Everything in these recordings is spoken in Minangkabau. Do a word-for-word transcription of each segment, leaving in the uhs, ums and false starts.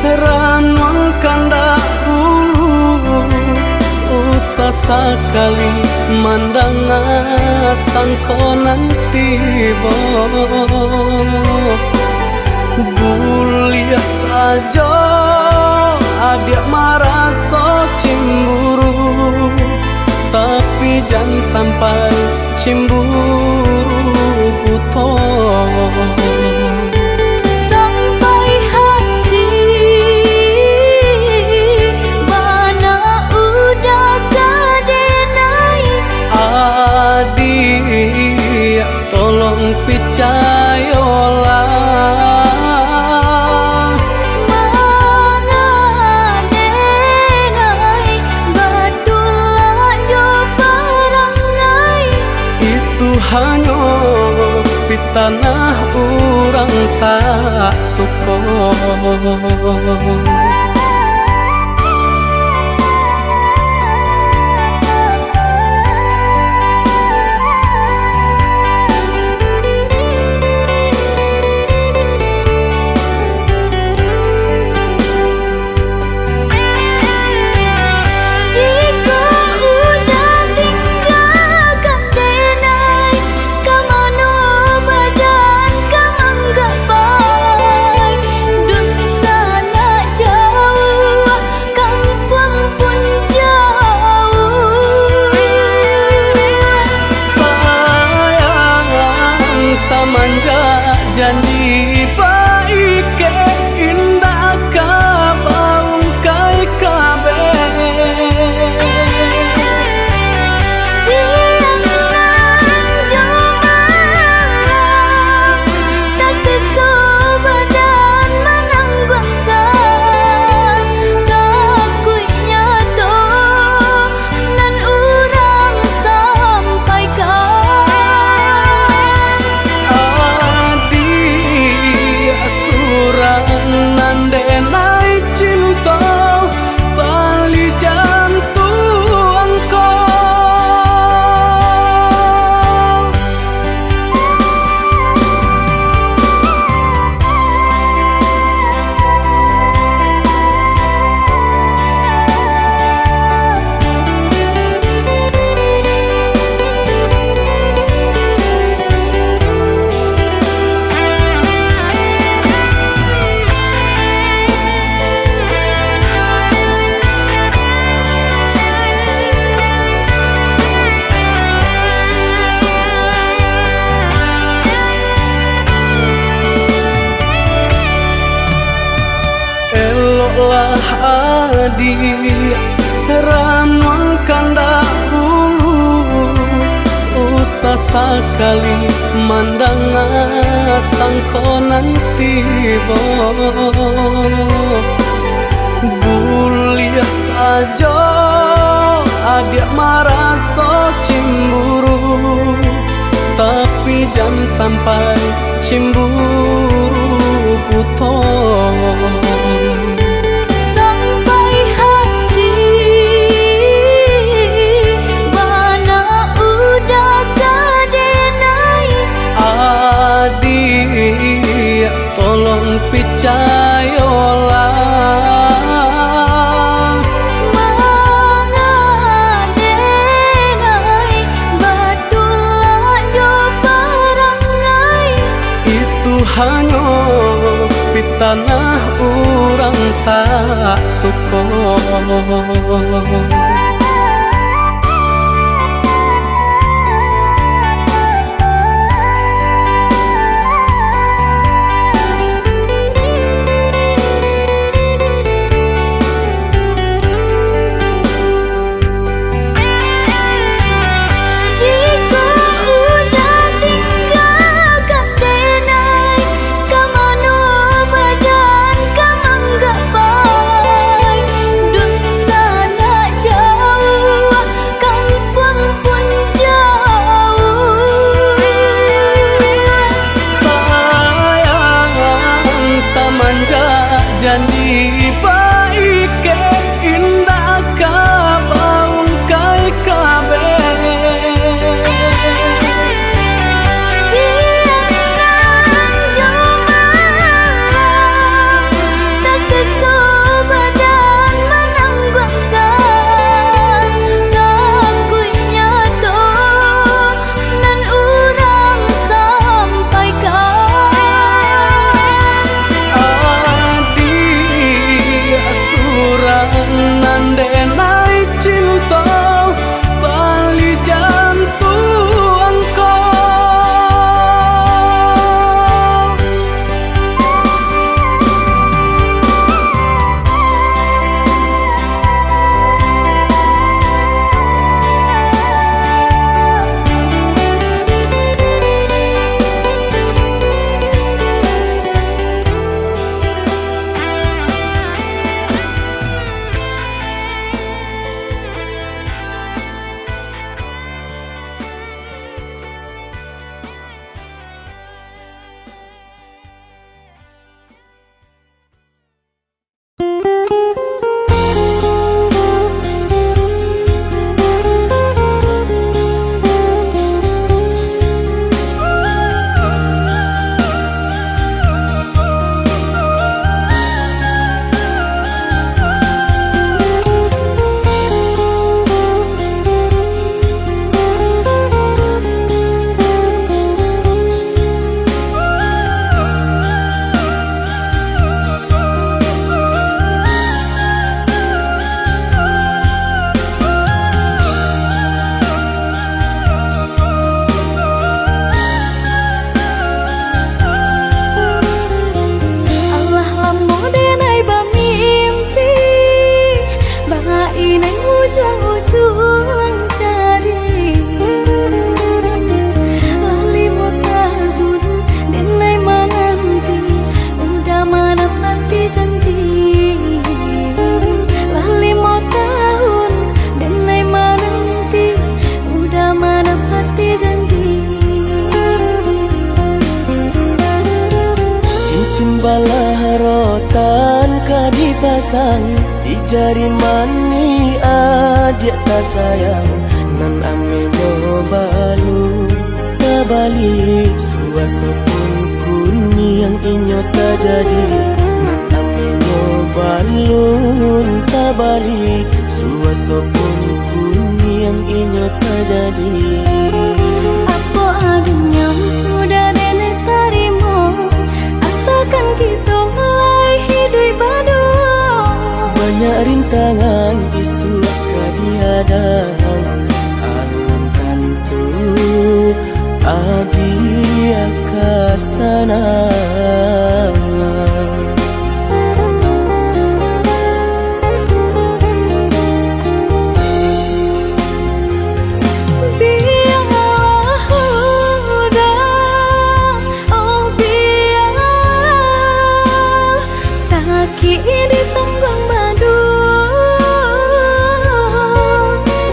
Ranuang kandak ulu, usah sakali mandanga sangko nan tibo. Buliah sajo adiak maraso cimburu, tapi jan sampai cimburu buto. Sampai hati bana udah ka denai. Adiak, tolong picayolah. Manga denai, batulak jo parangai. Itu hanyo pitanah urang tak suko. Jikok udah tinggakan denai, ka mano badan ka manggapai? Dunsanak jauah, kampuang pun jauah. Sayang, samanjak janji baikek, indak ka baungkai kabeh. Siang nan jo malam, tasiso badan manangguangkan. Takuik nyato nan urang sampaikan. Adiak surang nan denai cinto, tali jantuang ko. Eloklah adiak, ranuang kandak ulu, usah sakali mandanga sangko nan tibo. Buliah sajo adiak maraso cimburu, tapi jan sampai cimburu buto. Sampai hati bana udah ka denai. Adiak, tolong picayolah. Manga denai, batulak jo parangai. Itu hanyo pitanah urang tak suko. Jikok udah tinggakan denai, ka mano badan ka manggapai? Dunsanak jauah, kampuang pun jauah. Sayang, samanjak janji baikek, indak ka baungkai kabeh. Siang nan jo malam, tasiso Dipasang di jari manih adiak tasayang, nan ameh nyo balun tabali. Suaso pun kuniang inyo tajadi, nan ameh nyo balun tabali. Suaso pun kuniang inyo tajadi. Apo adonyo udah denai tarimo, asalkan kito lai hiduik baduo. Banyak rintangan isuak ka dihadang, alun tantu adiak ka sanang. Bialah udah, oh bialah, sakik ditangguang baduo.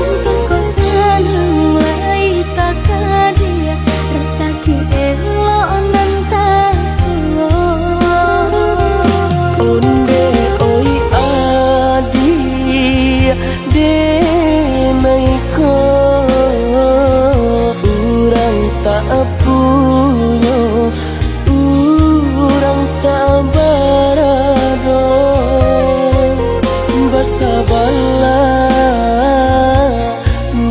Untuang ko sanang lai takadiak, rasaki elok nan tasuo. Ondeh oi adiak, denai ko urang tak punyo, urang tak barado. Basabalah,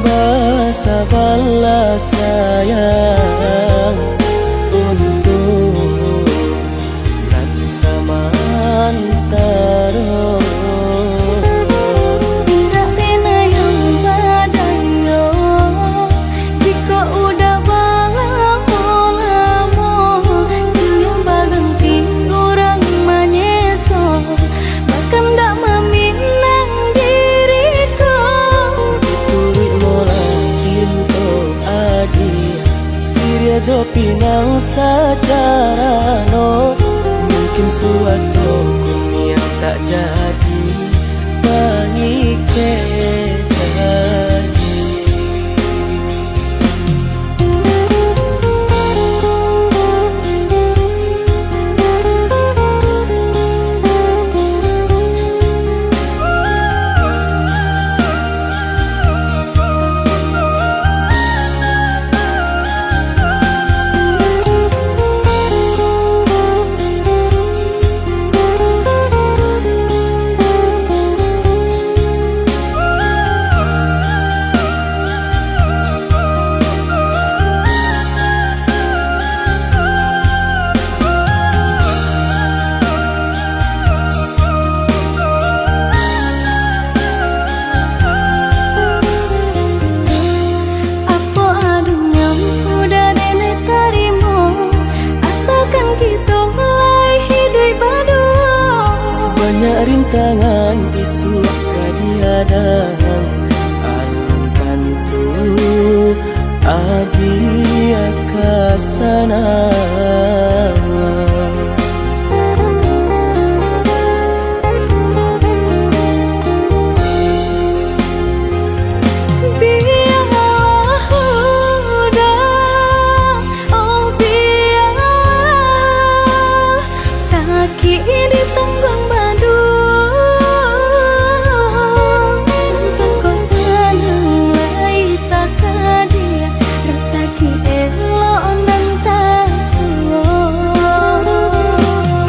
basabalah sayang, untuak nan samantaro. Indak denai yang badayo, jikok udah balamo-lamo, sinyum baganti urang manyeso, bakandak maminang diri ko. Dituruik molah pinto adiak, siriah jo pinang sacarano, mungkin suaso kuniang tak jadi pangikek lagi. Apo adonyo udah denai tarimo, asalkan kito lai hiduik baduo. Banyak rintangan isuak ka dihadang, alun tantu adiak ka sanang. Bialah udah, oh bialah, sakik ditangguang baduo. Untuang ko sanang lai takadiak, rasaki elok nan tasuo.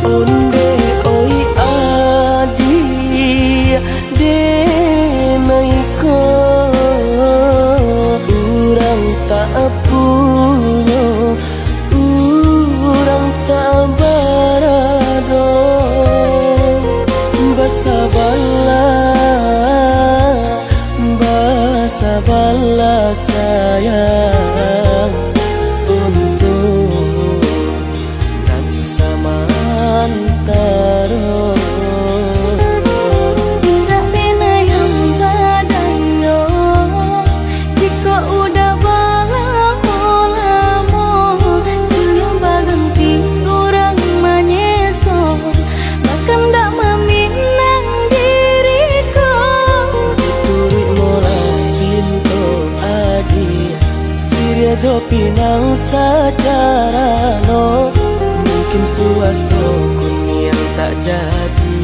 Ondeh oi adiak, denai ko urang tak punyo, urang tak barado. Basabalah, basabalah sayang, untuak nan samantaro. Indak denai yang badayo, jikok udah balamo-lamo, sinyum baganti urang manyeso, bakandak maminang diri ko. Dituruik molah pinto adiak, siriah jo pinang sacarano, mungkin suaso kuniang tak jadi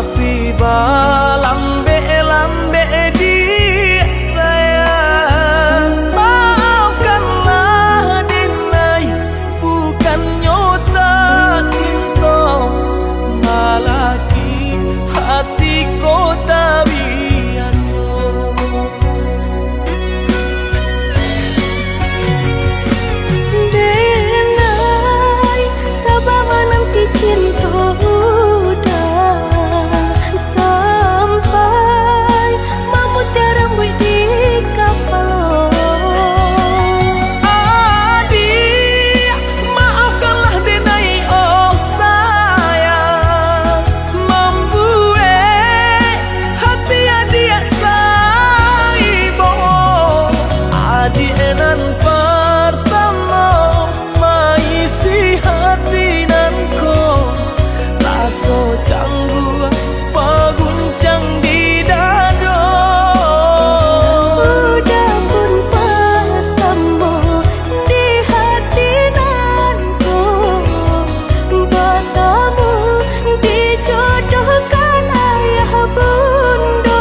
Tapi balambek-lambek di sayang, maafkanlah denai, bukannyo tak cinto, malah ki hati ko tak biaso. Denai, saba mananti cinto udah sampai mamutiak rambuik di kapalo. Adiak, maafkanlah denai, oh sayang, mambuek hati adiak taibo. Adiak nan partamo maisi hati nan ko, raso cangguak baguncang di dado. Udah pun partamo di hati nan ko, batamu dijodohkan ayah bundo.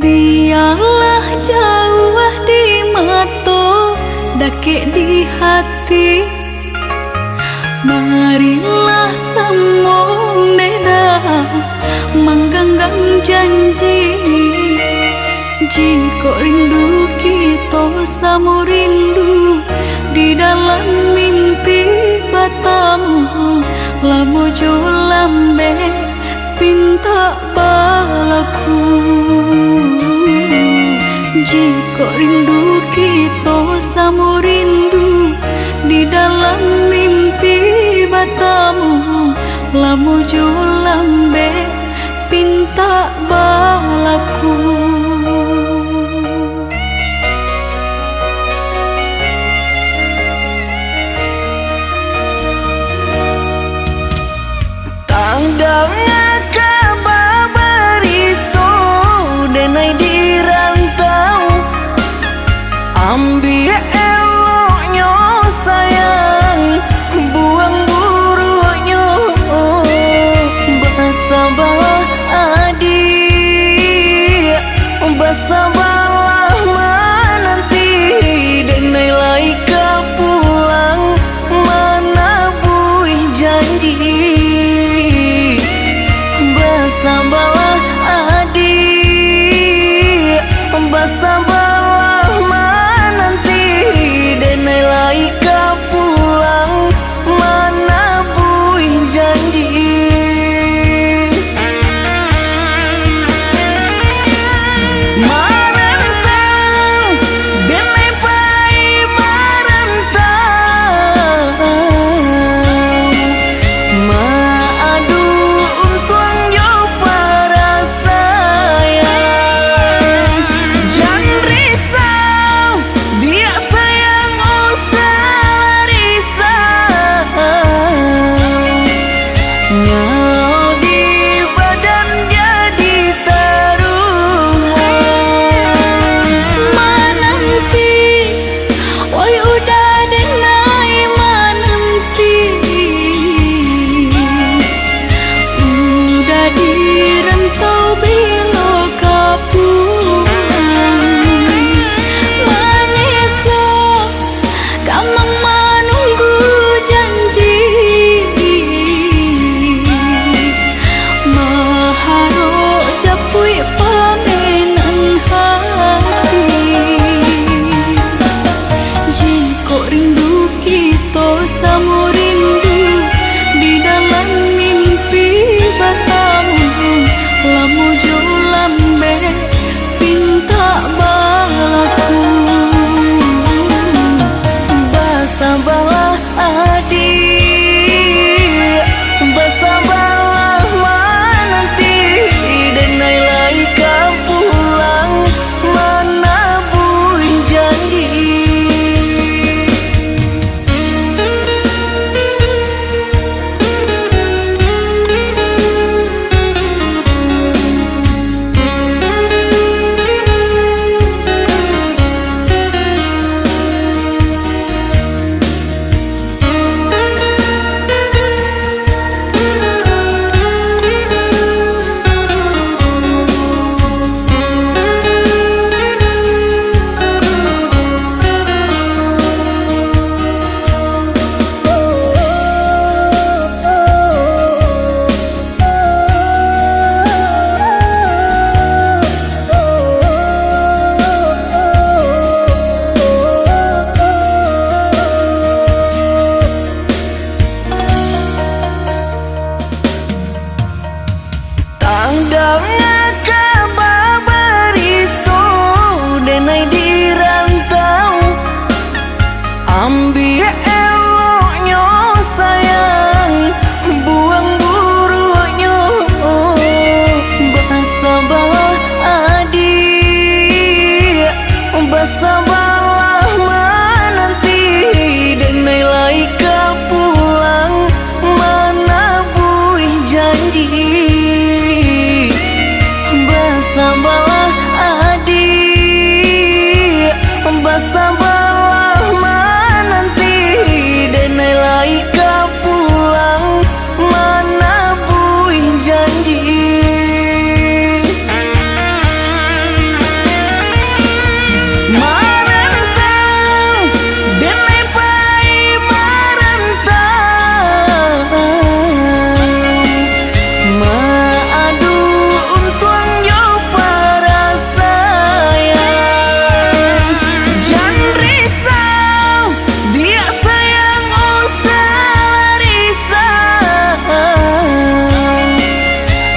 Bialah jauah di mato, dakek di hati. Marilah samo meda mangganggam janji. Jikok rindu kito samo rindu, di dalam mimpi batamu, lamo jo lambek pintak balaku. Jikok rindu kito samo rindu, di dalam mimpi batamu, lamo jo lambek pintak balaku. Tadanga kaba barito, denai di rantau. Ambiak eloknyo sayang, buang buruaknyo. Basabalah adiak, basabalah mananti, denai lai ka pulang manabuih janji. Basabalah adiak, basabalah mananti, Sabalah mananti, denai lai ka pulang manabuih janji. Marantau, denai pai marantau. Maadu untuang jo parasaian. Jan risau, diak sayang usah risau.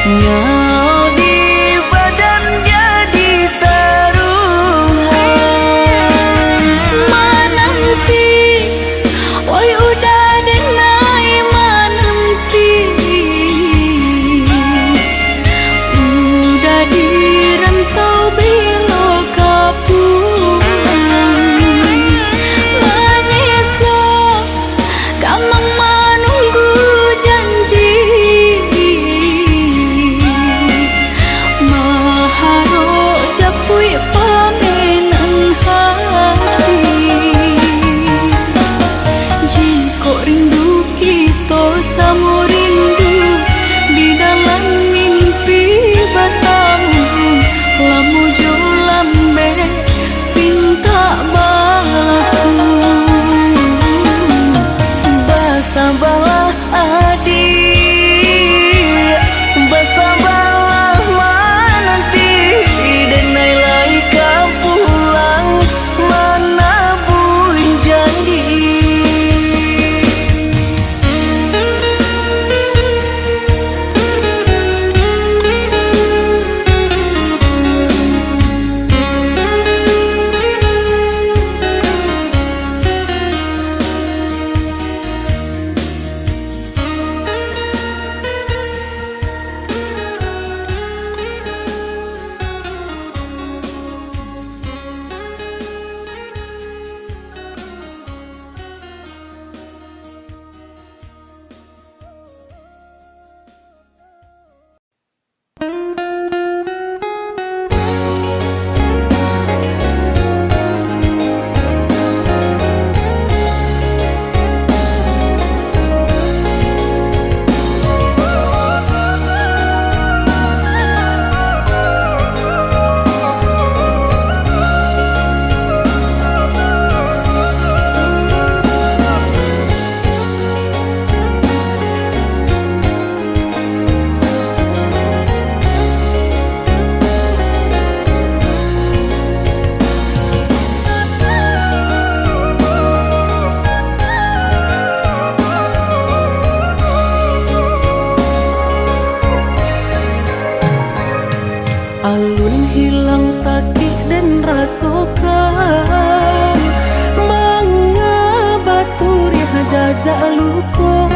Nyao di badan jadi taruhan. Mananti, oi uda denai mananti. Uda di rantau bilo ka pulang. Manyeso, kamang manunggu janji. Maharok japuik pamenan hati. Jikok rindu kito samo rindu, di dalam mimpi batamu, lamo jo lambek pintak balaku. Basabalah adiak, basabalah mananti, denai lai ka pulang manabuih janji. Alun hilang sakik den rasokan, manga baturiah jajak luko.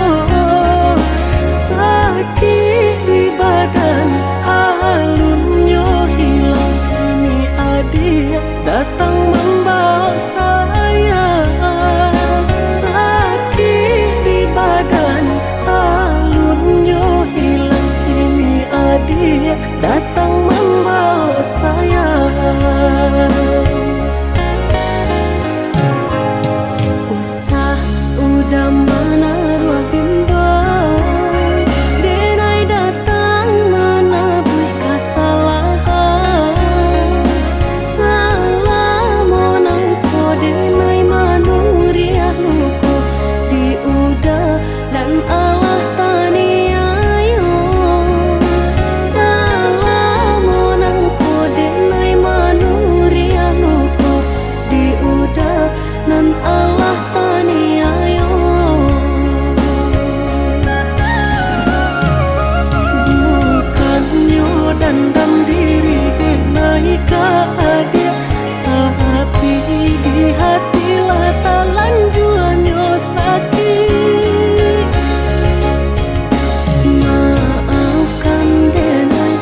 Sakik di badan alun nyo hilang, kini adiak datang mambaok sayang. Sakik di badan alun nyo hilang, kini adiak datang mambaok sayang. Usah uda manaruah bimbang, denai datang manabuih kasalahan. Salamo nangko denai manuriah luko di uda nan alah taniayo. Salamo nangko denai manuriah luko di uda nan alah taniayo. Bukannyo dandam diri denai ka adiak, tapi di hati lah talanjuanyo sakik. Maafkan denai,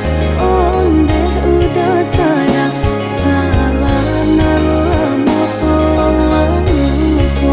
ondeh uda sayang, salah nan lamo tolonglah luko.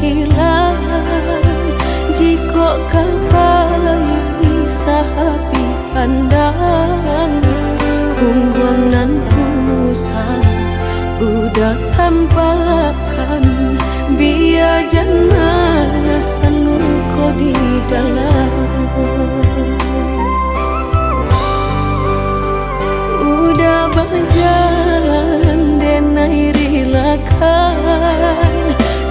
Ilang, jikok ka pai sahabih pandang, pungguang nan usang udah tampakkan, bia jan marasan luko di dalam. Udah bajalan denai rilakan,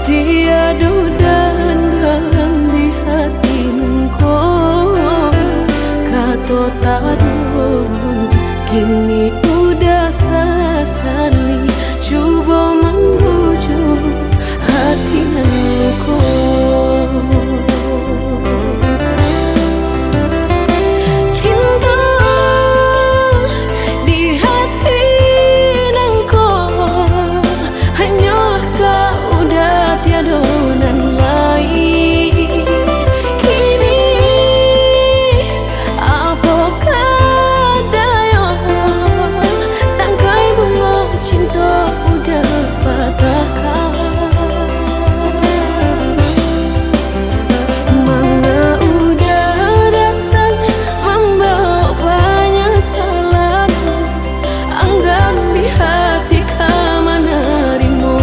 tiado dandam di hati nangko. Kato tadorong kini udah sasali, cubo mambujuak hati nan luko. Cinto di hati nangko, hanyolah kau udah tiado nan lain. Kini apokoh dayo, tangkai bungo cinto udah patahkan. Manga udah datang mambawa panyasalan, anggan di hati ka manarimo.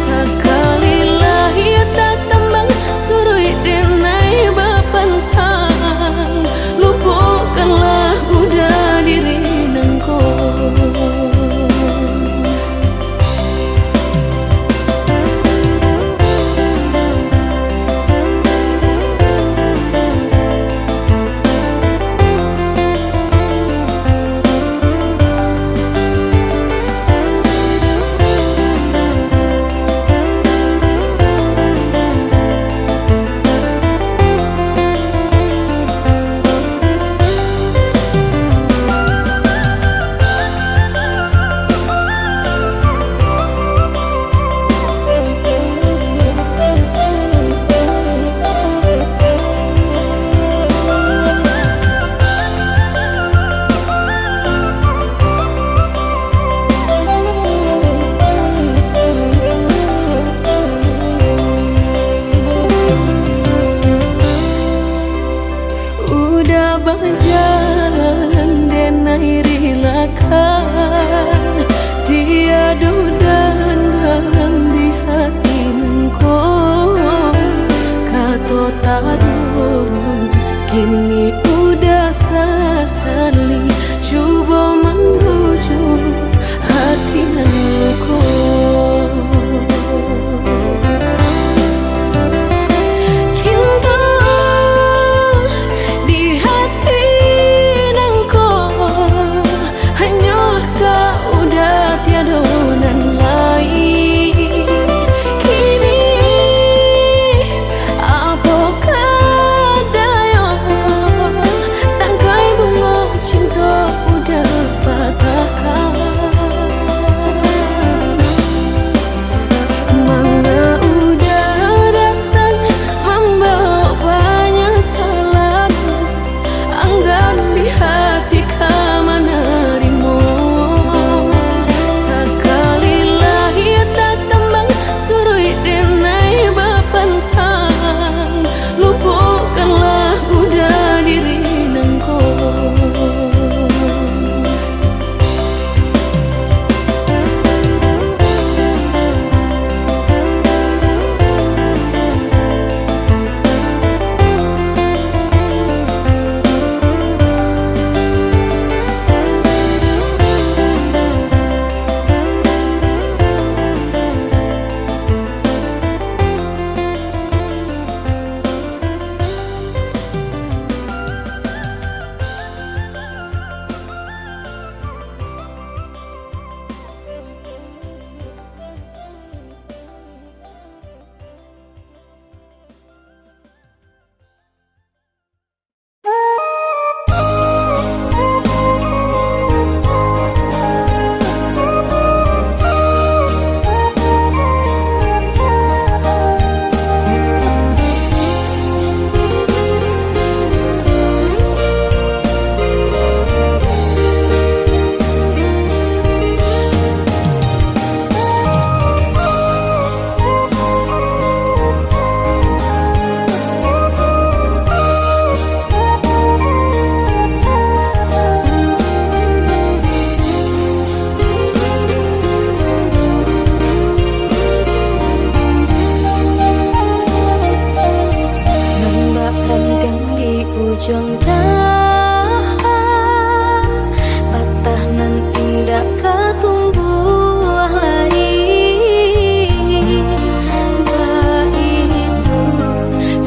Sakali lai tatambang suruik denai bapantang, lupokanlah udah diri nangko. Udah bajalan denai rilakan, tiado dandam di hati nangko. Kato tadorong kini udah sasali, cubo mambujuak hati nan luko. Cinto di hati nangko, hanyolah kau udah tiado nan lain. Kini apokoh dayo, tangkai bungo cinto Dahan patah nan indak ka tumbuah lai, baitu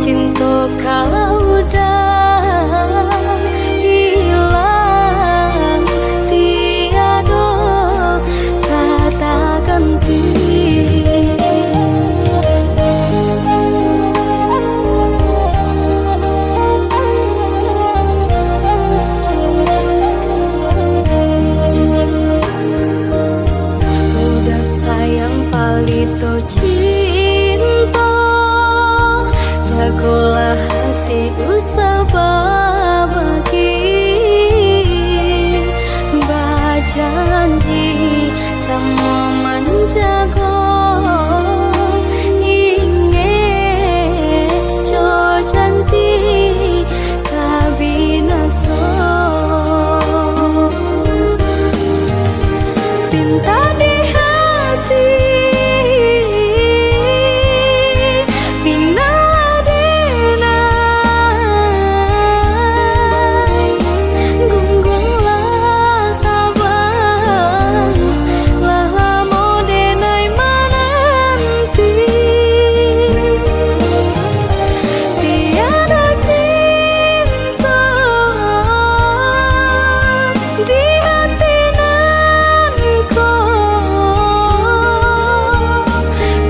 cinto kalau udah ilang, tiado kata ganti. Udah sayang palito cinto, jagolah hati usah babagi. Bajanji samo manjago, ingek jo janji ka binaso. Pinta di hati, pinta denai, gungguanglah tabang, lah lamo denai mananti. Tiada cinta di hati nan ko,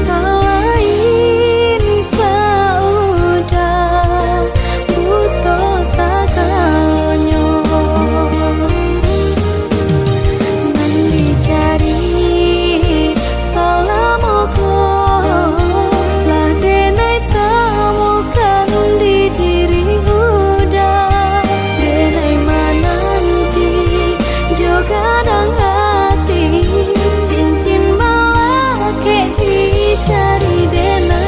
salain ka udah buto sagalonyo. Nan dicari salamo ko, lah denai tamukan di diri udah. Denai mananti jo gadang ati, cincin balakek dicari denai.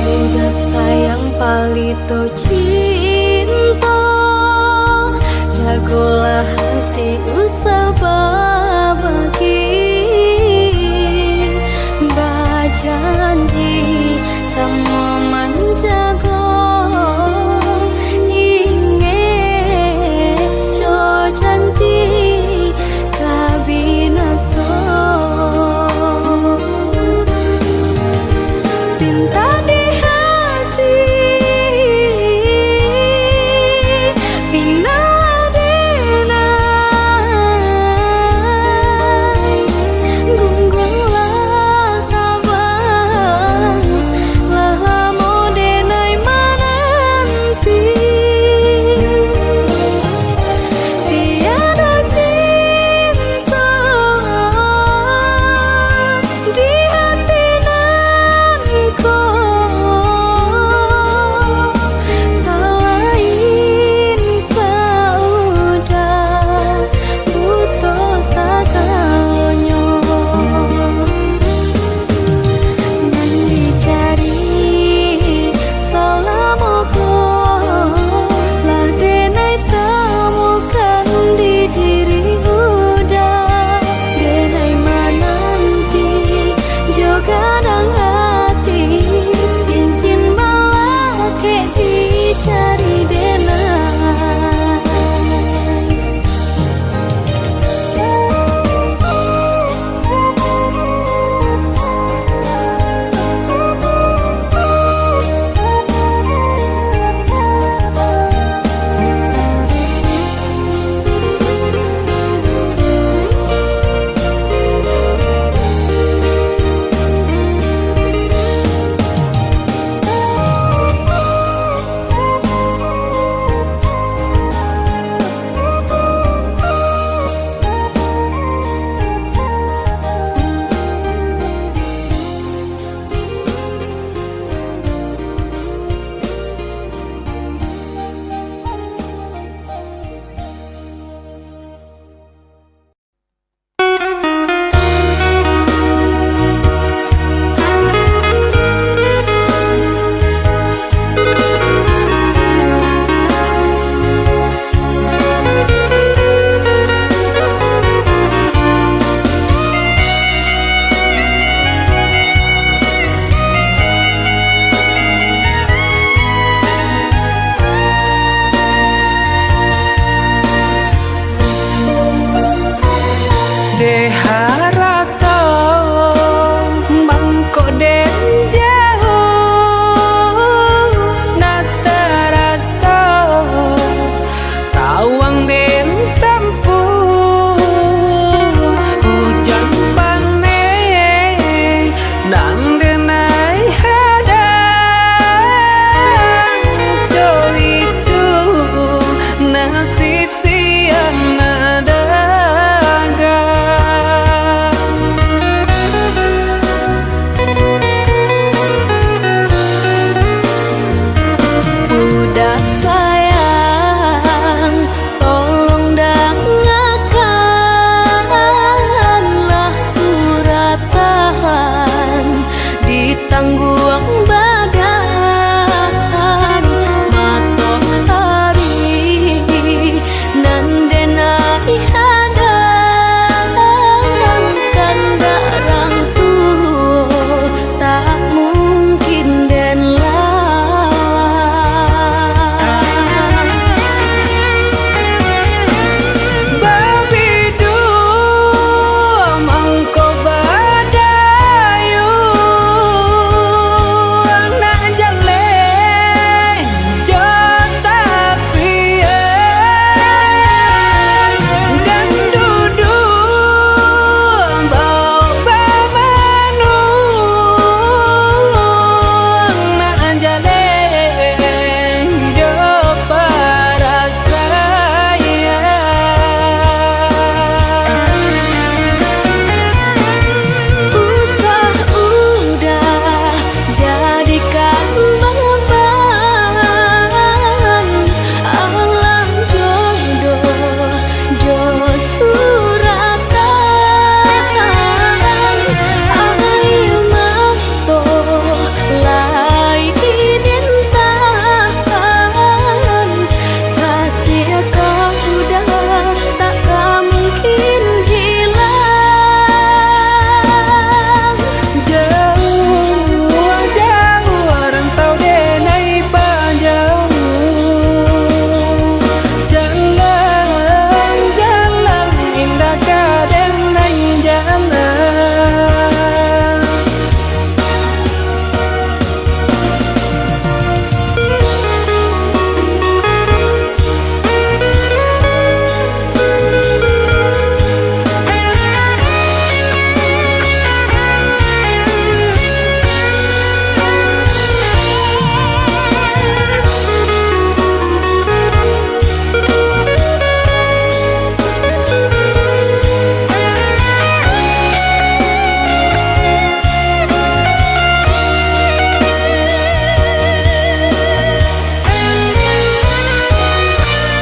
Udah sayang palito cinto, jagolah hati usah babagi. Bajanji samo manjago, ingek jo janji ka binaso. Pinta di hati, pinta denai,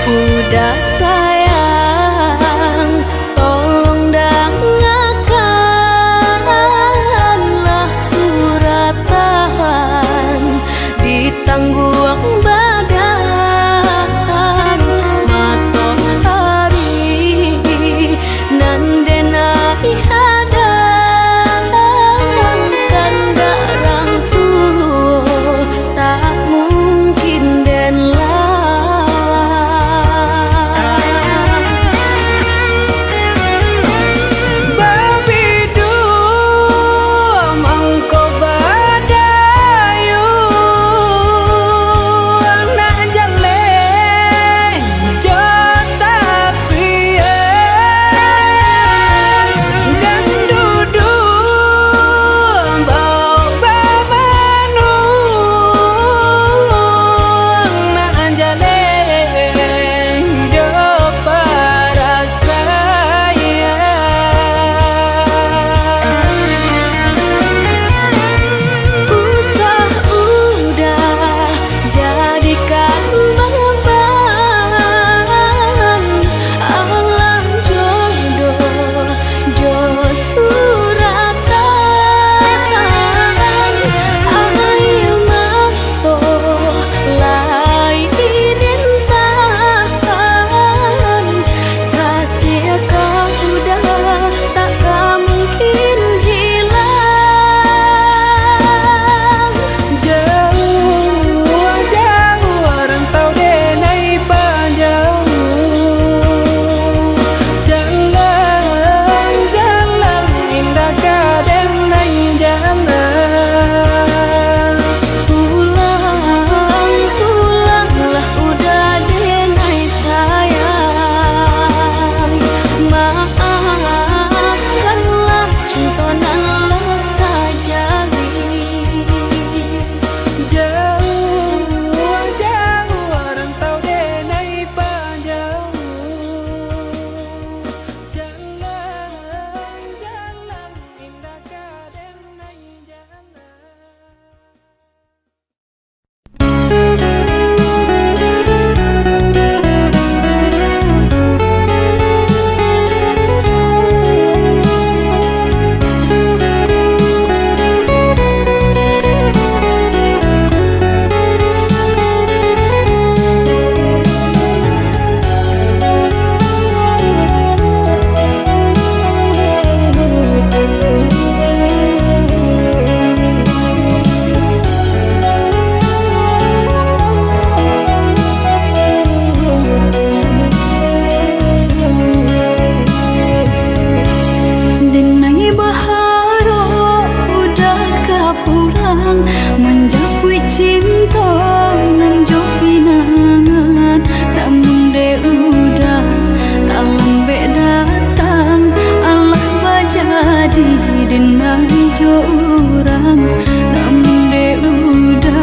Uda sayang, tolong dangakanlah suratan di tangguang badan. Matoari nan den ai hadang, kandak rang tuo tak mungkin den lawan. Babiduang mangko badayuang, nak jaleh jo tapian, ganduduang bao bamanuang, nak jaleh jo parasaian. Usah udah jadikan baban, alah jodoh jo suratan. Aia mato lai ditahan, kasih ka Uda tak ka mungkin hilang. Jauah-jauah rantau den ai pajauah, jalan-jalan indak ka den ai jalan. Pulang, pulanglah Uda den ai sayang, maafkanlah cinto nan lah tajadi. Jauah-jauah rantau den ai pajauah, jalan-jalan indak ka den ai jalan. Den ai baharok Uda ka pulang, manjapuik cinto nan jo pinangan. Namun dek Uda talambek datang, alah bajadi den ai jo urang. Namun dek Uda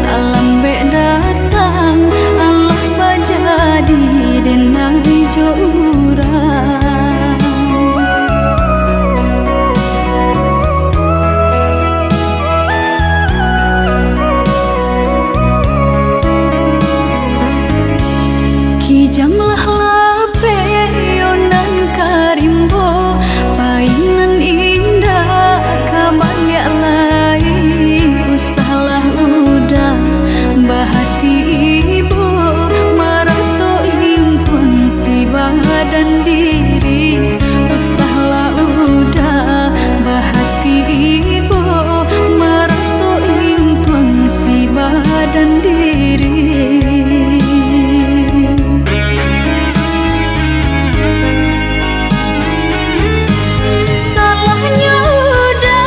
talambek datang, alah bajadi den ai jo urang. Kijang lah lapeh yo nan ka rimbo, pai nan indak ka baliak lai. Usahlah Uda bahati ibo, marato untuang si badan diri. Usahlah Uda bahati ibo, marato untuang si badan diri. Salahnyo Uda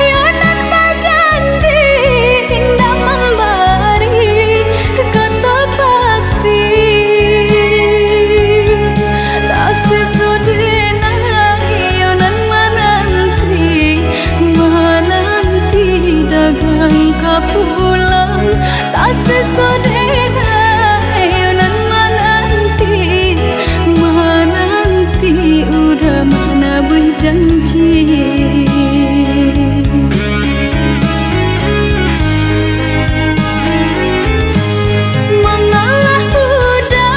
yo nan bajanji, indak mambari kato pasti. Tasiso den ai yo nan mananti, mananti dagang ka pulang. Tasiso den ai yo nan mananti, mananti Uda manabuih janji. Mangalah Uda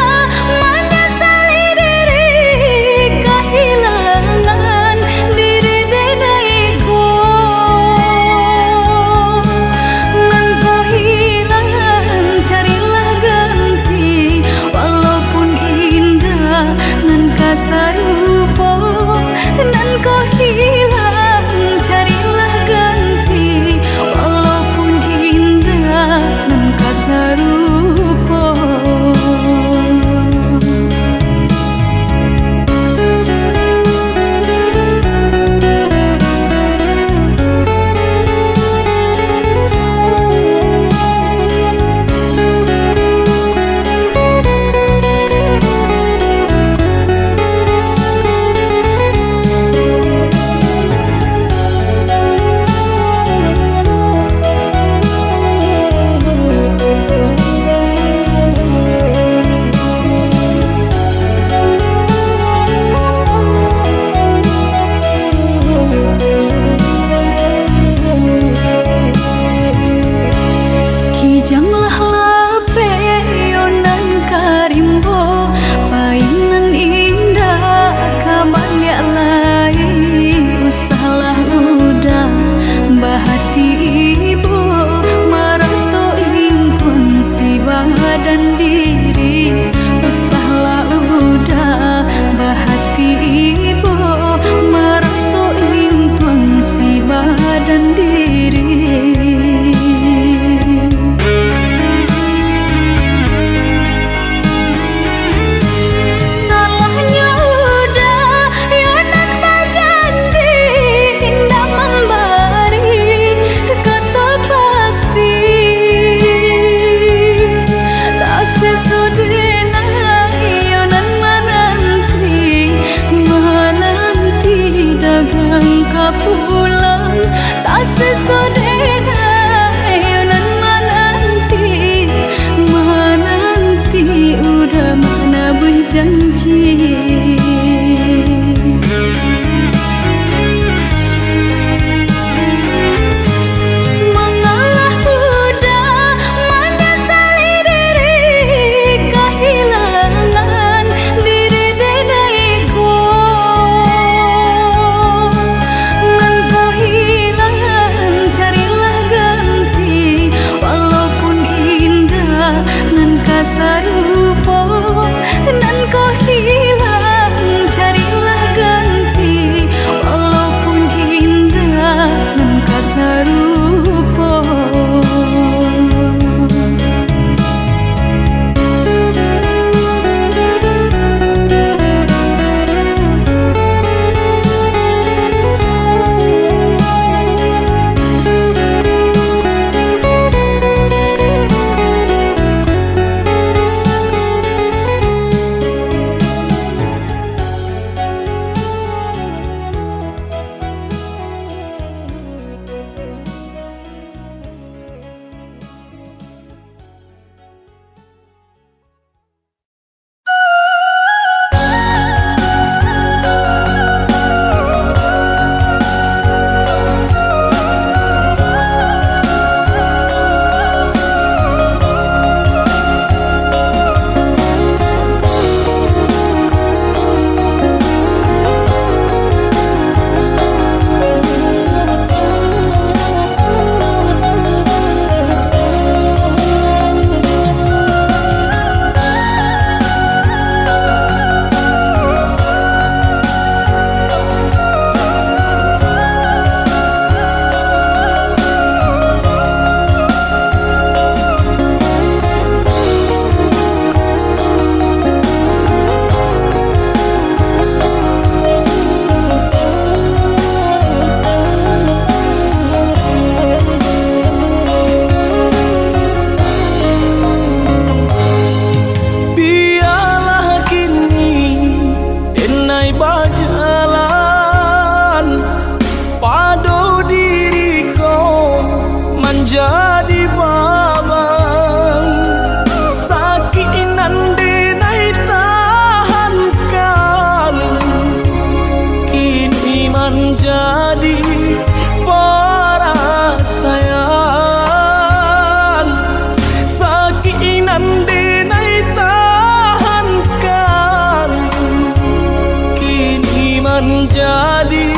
Jadi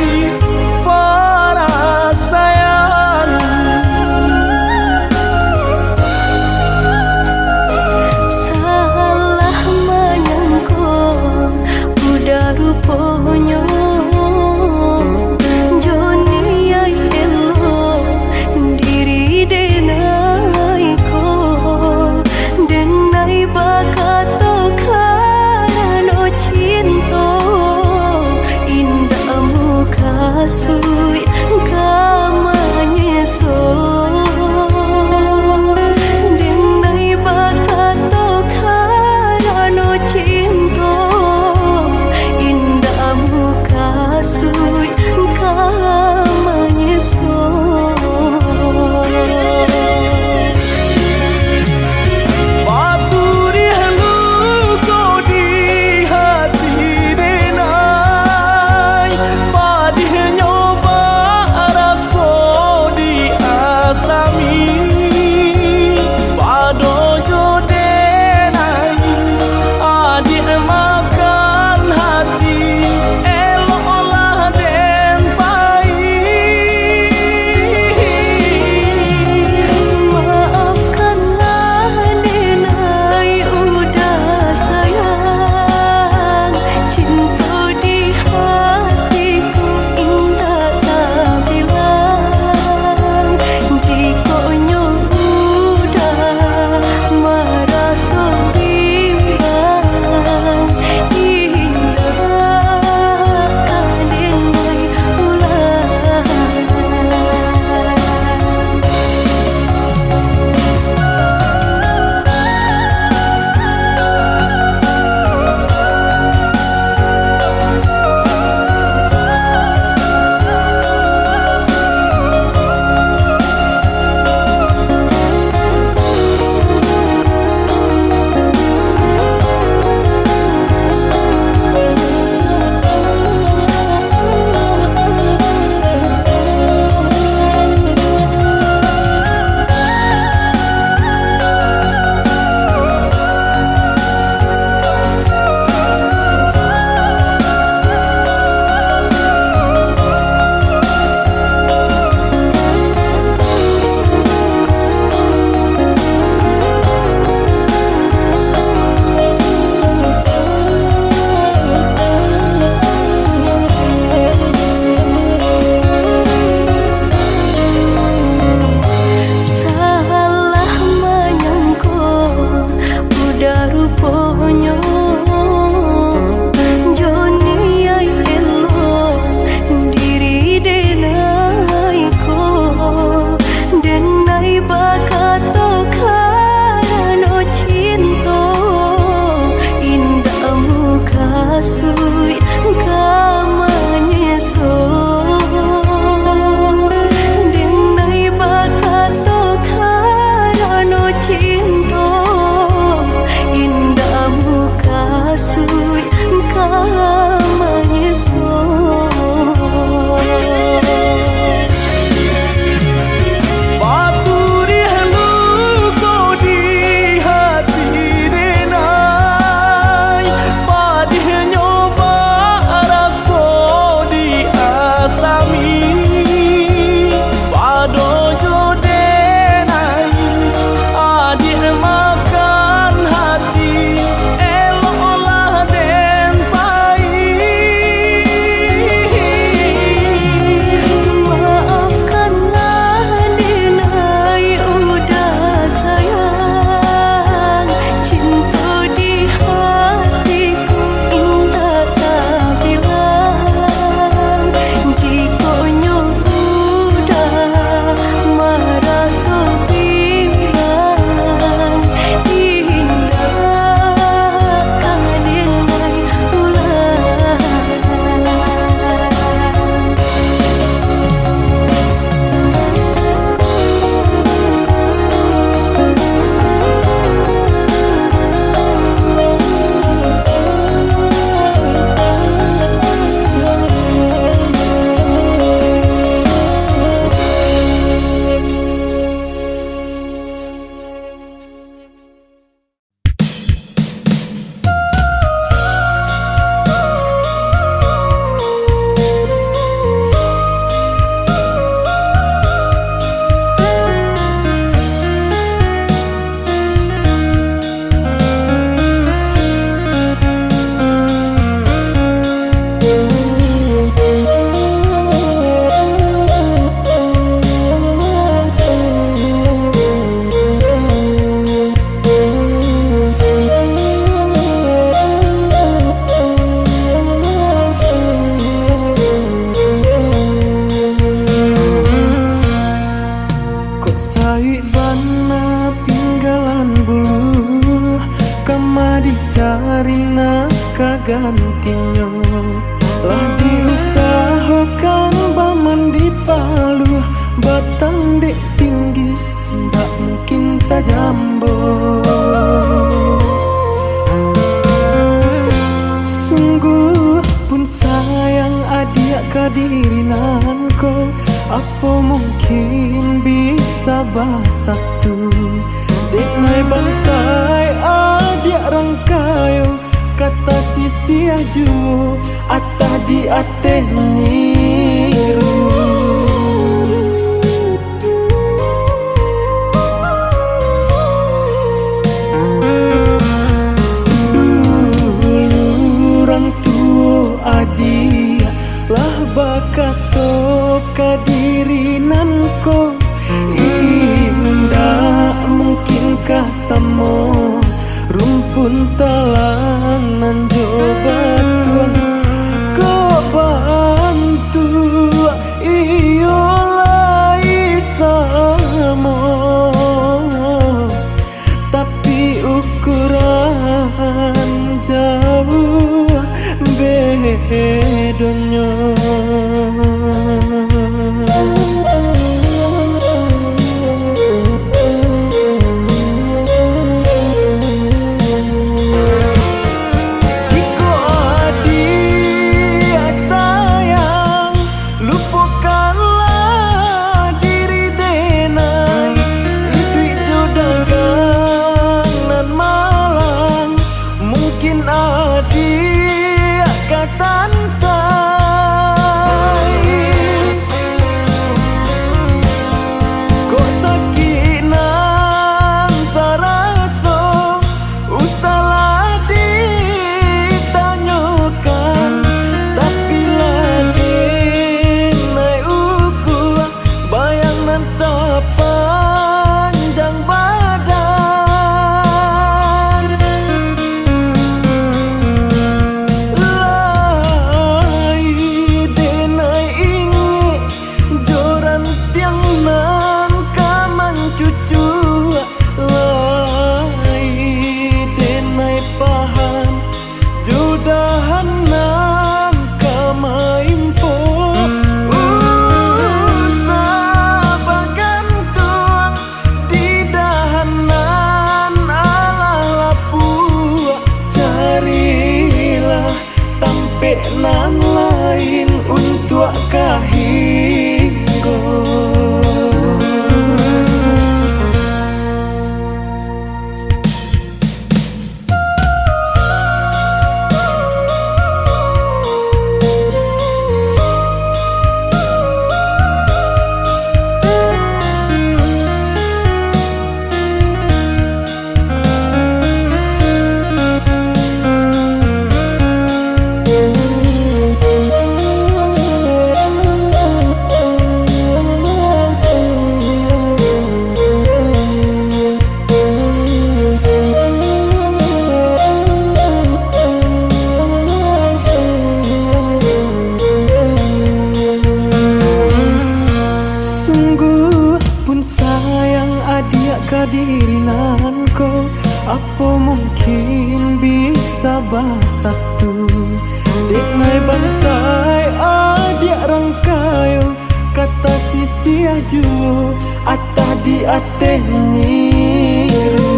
parasaian. Salah manyangko, budak ruponyo. Joni ai elok diri denai ko. Denai bakato karano cinto, indak muka Dicari nan ka gantinyo. Lah diusahokan bamandi paluah, batang dek tinggi, ndak mungkin tajambo. Sungguah pun sayang adiak ka diri nan ko, apo mungkin bisa basatu? Dek nai bansai adiak rangkayo, ka tasisiah juo atah di ateh nyiru. Dulu urang tuo adiak lah bakato ka diri nan ko, indak mungkin ka samo rumpun talang nan jo batuang. Kok bantuak iyo lai samo, tapi ukuran jauah bedonyo. Jikok adiak sayang, lupokanlah diri denai, iduik jo dagang nan malang, mungkin adiak ka sansai. Kok sakik nan taraso, usahlah ditanyokan, tapi lah denai ukua bayang nan sapanjang badan. Lai denai ingek jo rantiang nan ka mancucuak, lai denai paham jo dahan nan ka maimpok. Usah bagantuang di dahan nan alah lapuak, carilah tampek nan lain untuak ka hinggo. Sungguah pun sayang adiak ka diri nan ko, apo mungkin bisa basatu? Dek nai bansai adiak rangkayo, ka tasisiah juo atah di ateh nyiru.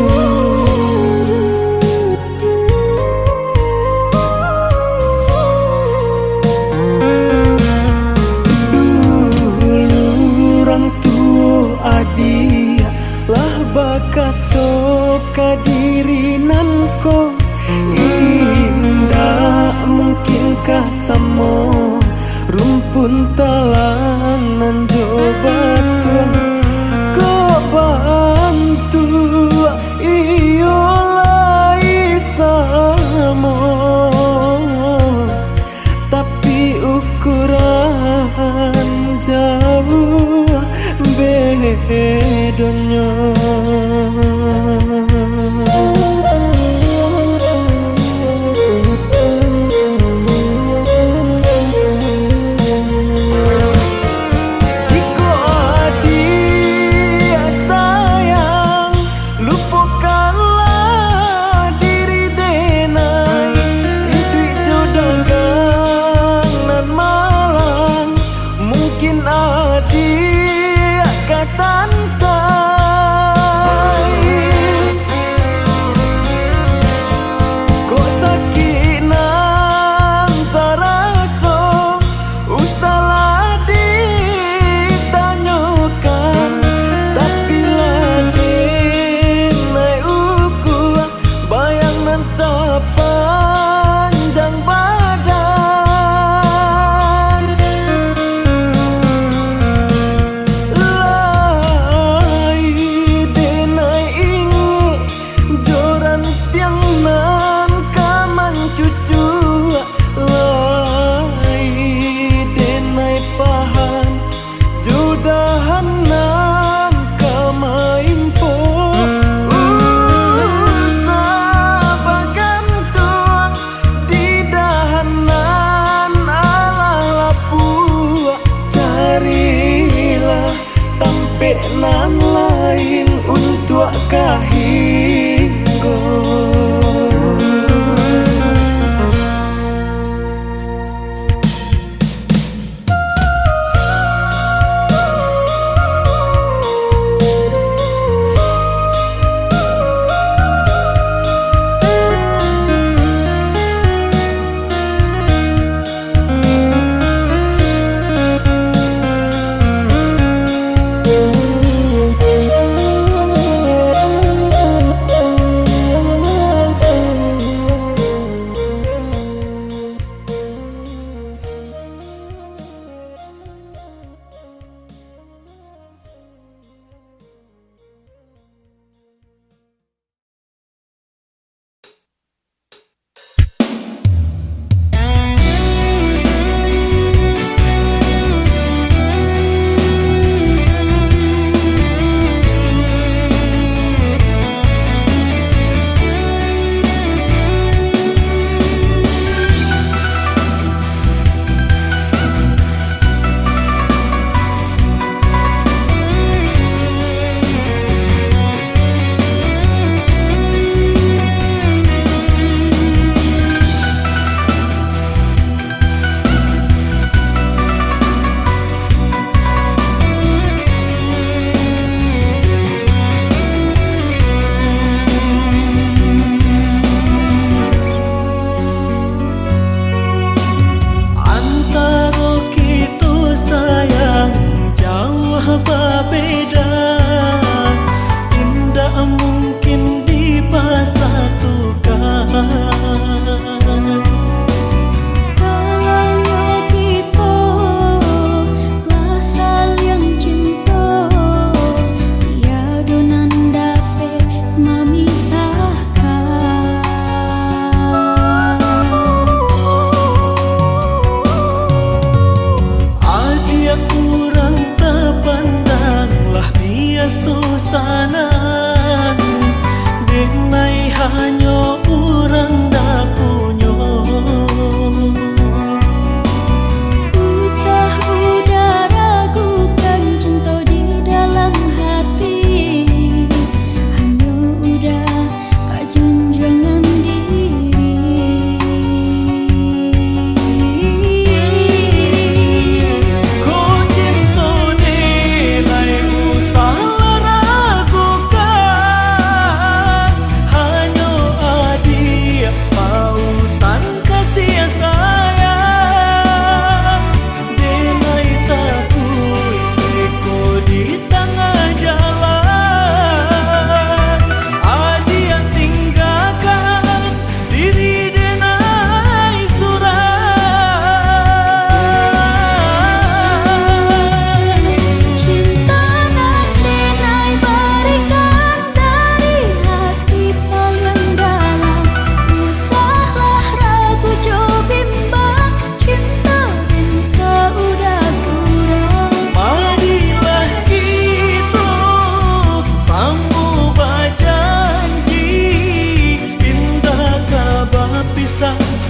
Dulu urang tuo adiak lah bakato ka diri nan ko, indak mungkin ka samo rumpun talang nan jo batuang. Kok bantuak iyo lai samo, tapi ukuran jauah bedonyo. Jikok adiak sayang, lupokanlah diri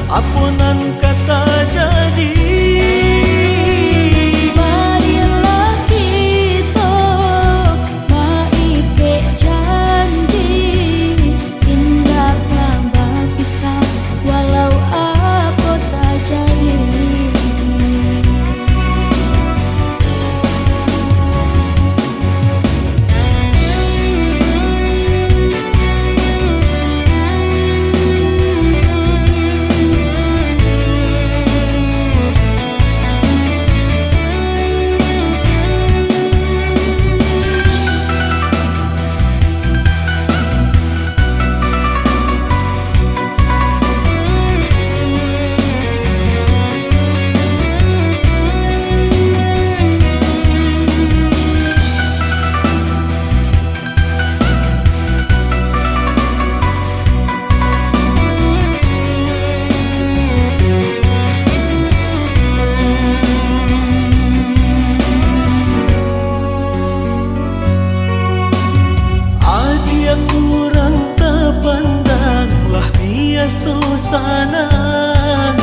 Apo nan ka tajadi? Marilah kito maikek janji, indak ka bapisah walau apo tajadi. Adiak urang tapandang lah biaso sanang,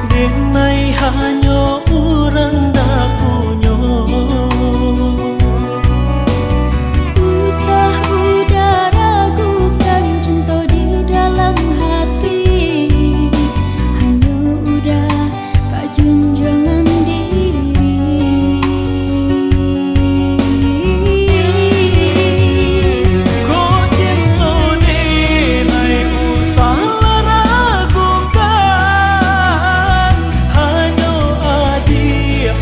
denai hanyo urang ndak punyo. Usah uda ragukan cinto di dalam hati, hanyo uda ka junjuangan diri. Kok cinto denai usah lah ragukan, hanyo adiak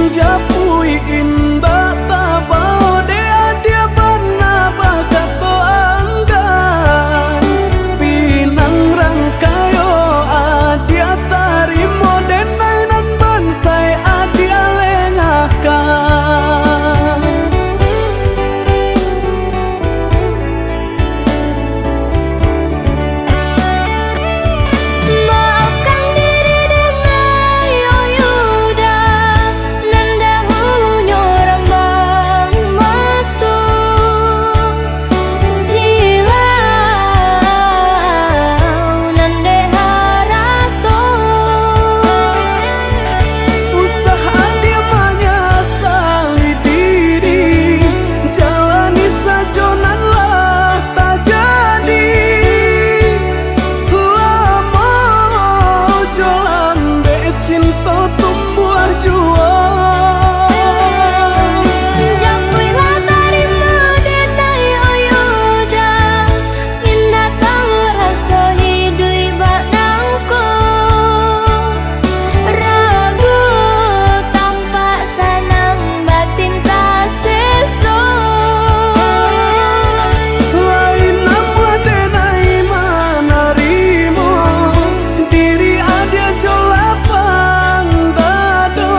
Japuik indak tabao dek adiak bana bakato anggan. Pinang rangkayo adiak tarimo, denai nan bansaik adiak lengahkan. Maafkan diri denai, oh Yuda, nan dahulunyo rambang mato. Silau nan dek harato. Usah adiak manyasali diri, jalani sajo nan lah tajadi. Lamo jo lambek cinto tumbuah juo. Japuiklah tarimo denai, oh Yuda, indak tahu raso hiduik bak nangko. Ragu tampak sanang, batin taseso. Lain namuah denai manarimo, diri adiak jo lapang dado.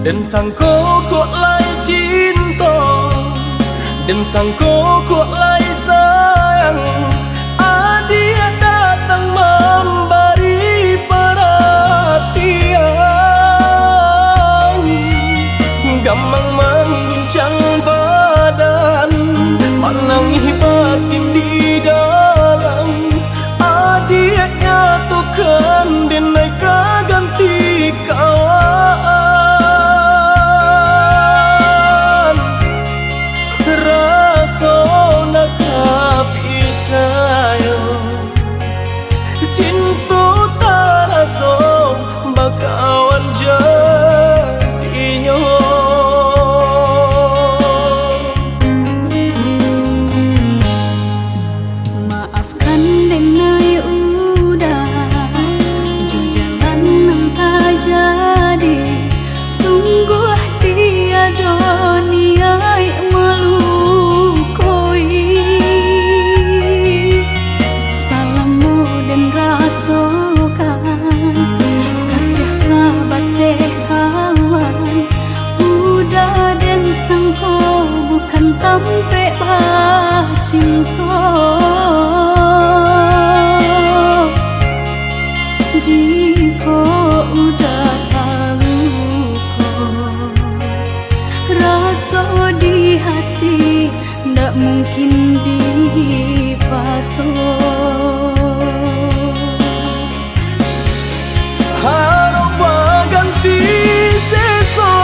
Den sangko kok lai cinto, den sangko kok lai sayang, adiak datang mambari paratian. Gamang mangguncang badan, manangih batin di dalam. Adiak nyatokan, den ai ka ganti kawan. Raso nak ka picayo, cinto taraso bakawan jadinyo. Maafkan den ai Uda, jo jalan nan tajadi, sungguah tiado niaik malukoi. Salamo den rasokan, kasiah sabateh kawan, Uda den sangko bukan tampek bacinto. Jikok Uda taluko, raso di hati ndak mungkin dipaso. Harok baganti seso,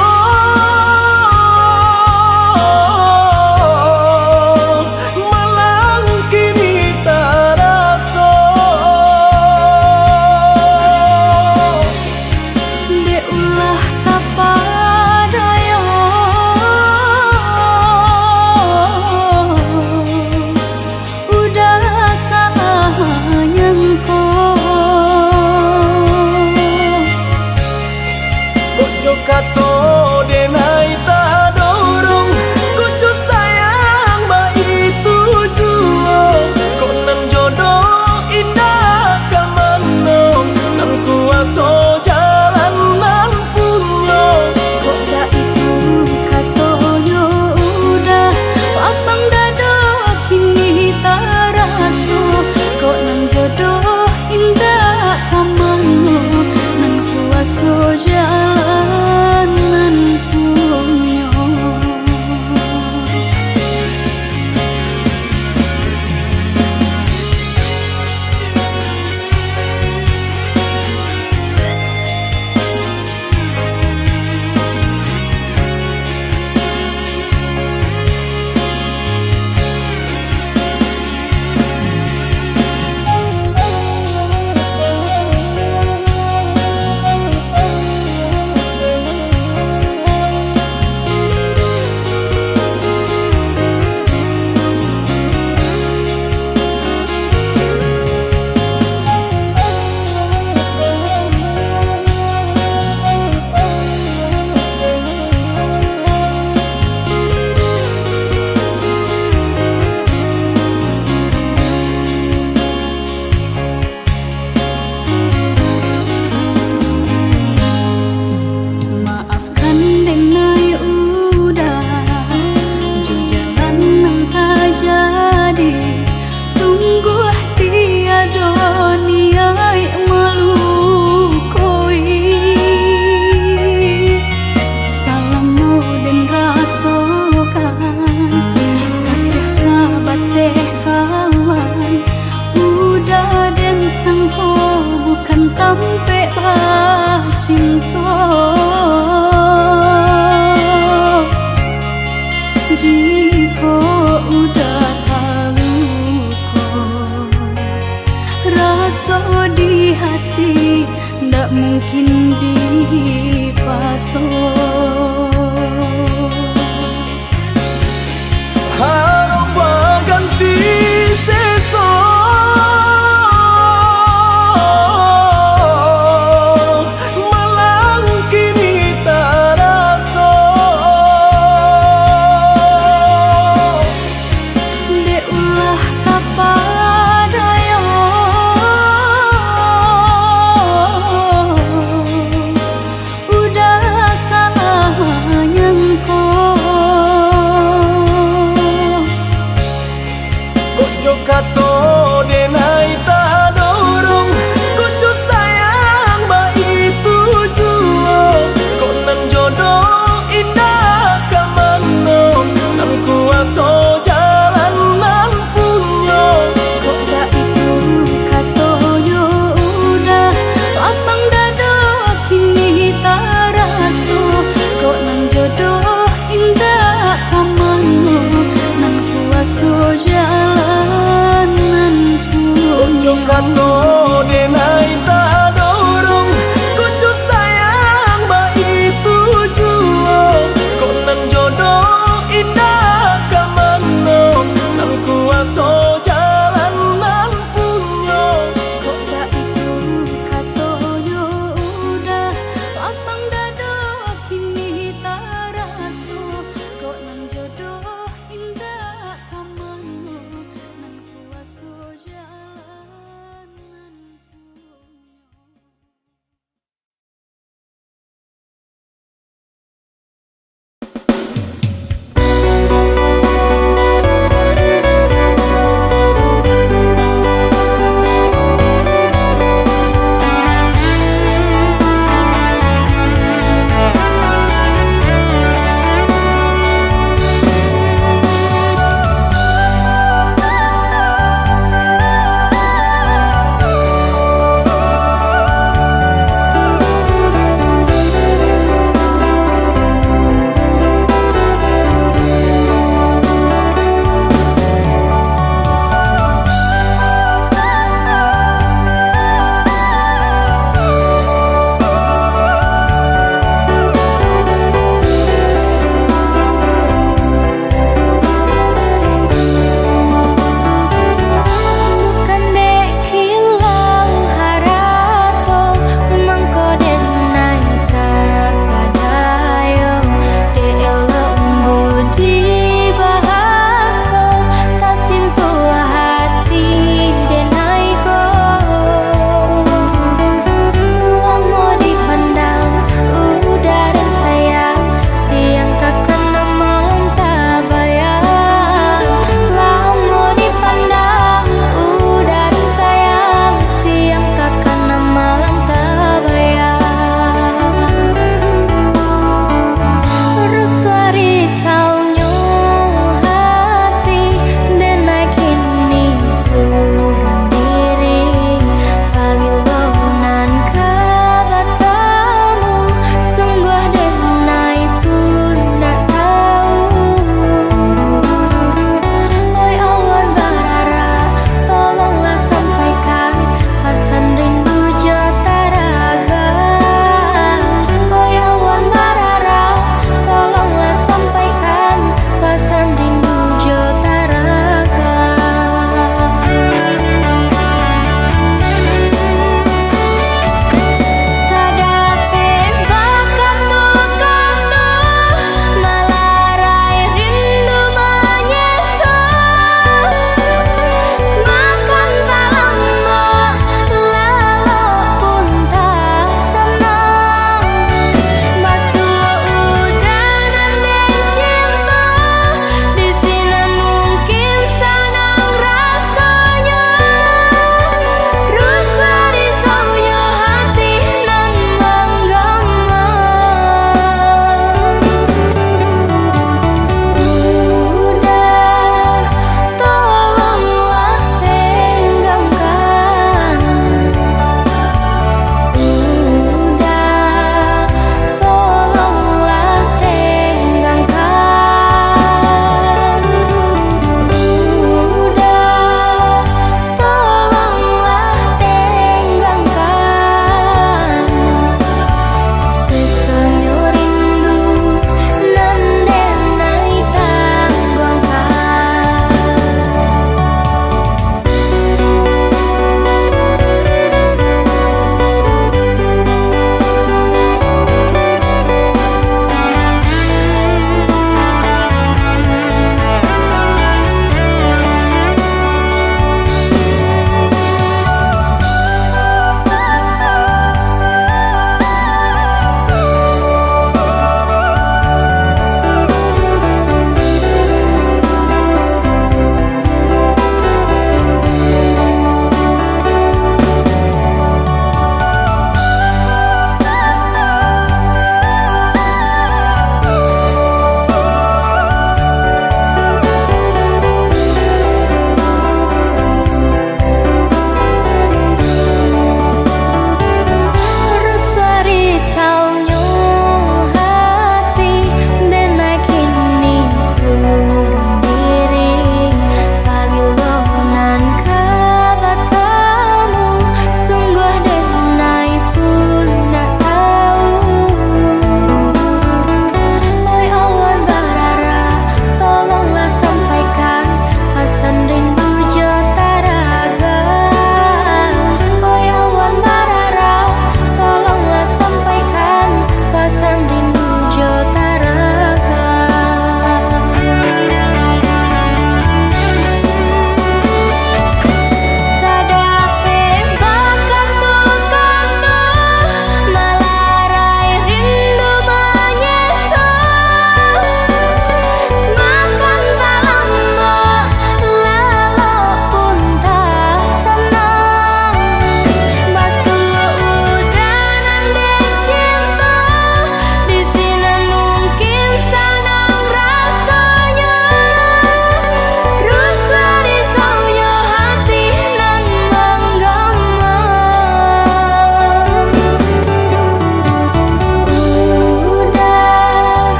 malang kini taraso. Dek ulah tapadayo, Uda salah manyangko. Kok jo kato den ai tadorong, kok jo sayang baitu juo, kok nan jodoh indak ka mano, nan kuaso jalan nan punyo. Kok baitu katonyo Uda, lapang dado kini taraso, kok nan jodoh indak ka mano, nan kuaso jalan nan punyo. Maafkan den ai Uda, jo jalan nan tajadi, sungguah tiado niaik malukoi. Salamo den rasokan, kasiah sabateh kawan, Uda den sangko bukan tampek bacinto. Jikok Uda taluko, raso di hati ndak mungkin dipaso. Harok baganti seso, malang kini taraso. Dek ulah tapadayo, Uda salah